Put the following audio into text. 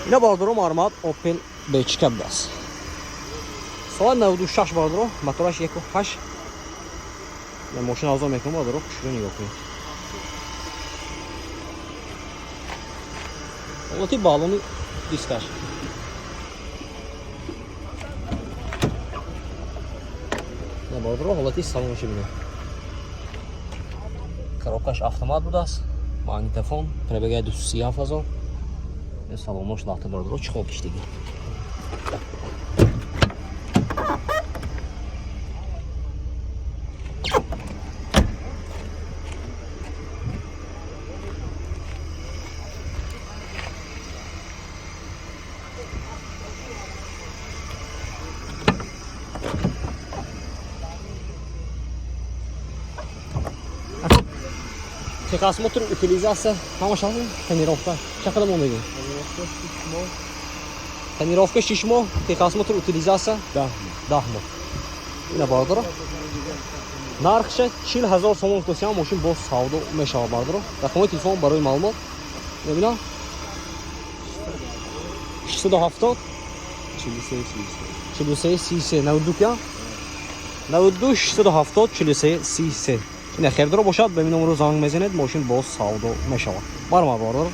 Ина, бародаро, марҳамат, Опел Бечка будааст, соат 96, бародаро, мотораш 1,8. Мошина азон мекунам, бародаро, хушрӯ нигоҳ кунед. Ҳолати балони дискаш. На, бародаро, ҳолати салонаши бинед. Коробкаш автомат будааст, магнитофон, пробегаи 237 ҳазор. Салонош лахта, бародаро, чӣ хол киштиги. Техосмотр, утилизация ҳамаш ҳаст, тонировка чақадар мондагӣ? Тонировка 6 моҳ. Тонировка 6 моҳ, техосмотр, утилизация 10 моҳ. 10 моҳ. Ина, бародаро, нархша 40 000 сомон гуфтасиам, мошин боз савдо мешавад, бародаро. Рақамҳои телефон барои маълумот мебинам: 670 43 33. 43 33 92 кия 92 670 43 33. Ина, хердоро бошад, ба ин номеро занг мезанед, мошин боз савдо мешавад. Марҳамат, бародаро.